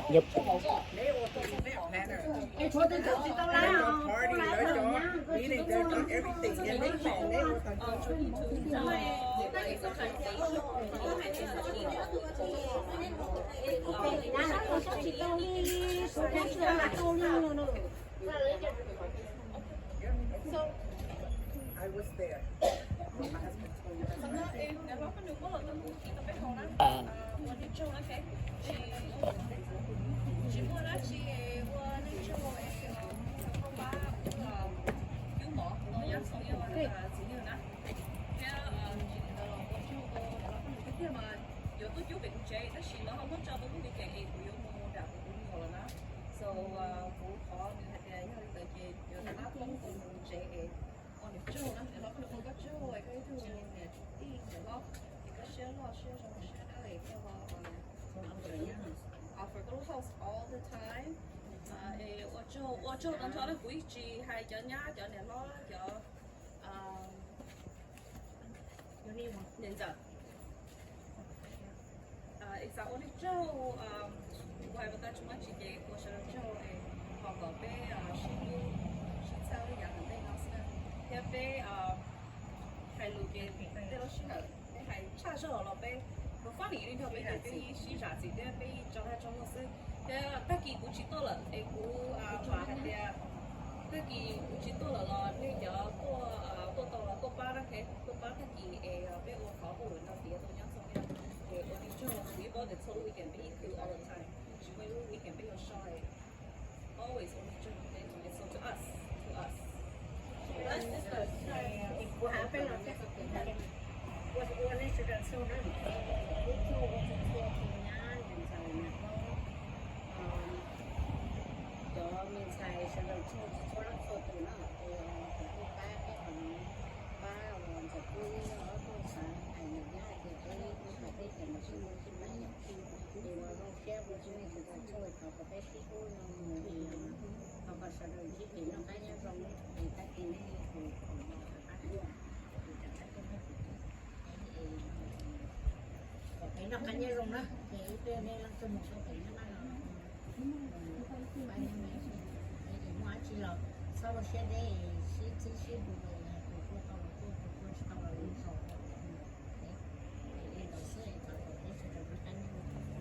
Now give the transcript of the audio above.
Yep. Party, lawv cov everything, and they call, they was like, I was there. My husband told me. Yuav tuaj cub pem kuv tsev tab sis lawv ho muab tso rau lub weekend es kuv yuav mus nram kuv tus me nyuam lawm na. So kuv thov nws hais tias yog li ntawd ces yuav rov qab poob rau nws tsev es ua nws tsaug na, nws hlob, koj nws ua koj tsaug es koj ib tug niam tij niam hlob es koj siab loj siab zoo siab dawb es koj ho offer koj lub house all the time. Es ua tsaug, ua tsaug tag nrho na, kuv yeej tsis hais cov nyab cov niam hlob cov niam ntxawm. Es xav ua nej tsaug, kuv hais puas tau tsis muaj tsis ces ua sawv daws tsaug es thov kom peb sib hlub sib txhawb yav tom ntej no xwb na. Thiab peb hais lus ces tej lub sij hawm peb hais tshaj zog los peb, nws funny li nrog peb ces peb yeej sib zam txim thiab peb yeej tso dag tso luag xwb. Thiab tag kis kuv tsis tuaj lawm es kuv vam hais tias tag kis kuv tsis tuaj lawm los nej cov tuaj, tuaj tau los tuaj pab na, tuaj pab tag kis es peb ua qhov hauj lwm no tiav tau nyob txog thiab. Ces ua nej tsaug, kuv yeej paub tias txhua lub weekend peb yeej khwv all the time, tsis muaj ib lub weekend peb yuav so. Always ua nej tsaug, thank you, it's so to us, to us. Kuv hais peb los thiab, ua nej sawv daws tsaug na, ib txhia ua txhua txhua tus nyab niam ntxawm niam hlob, cov me ntxhais sawv daws tsaug txhua leej txhua tus na, es kom nej pab peb qhov no, pab ntxawm Kub ob tug xav hais nws nyab hais tias peb ib tug hais peb tias nws tsis muaj tsis pab, es ua zoo siab ua tsaug nej sawv daws tsaug, thov kom peb sib hlub no mus es thov kom sawv daws ntsib kev noj qab nyob zoo es tag kis nej tus kom no rov qab tuaj, es rov qab tuaj peb tus kom peb noj qab nyob zoo na, ces ib pliag nej leej twg mus sab pem nyob maj no, pab nyob me, es muaj dab tsi los txhob ua siab deb, sib txib sib hlub, tus tuaj tau los tuaj, tus tuaj tsis tau los lwm zaus. Li ntawd xwb, thov kom peb sawv daws noj qab nyob zoo.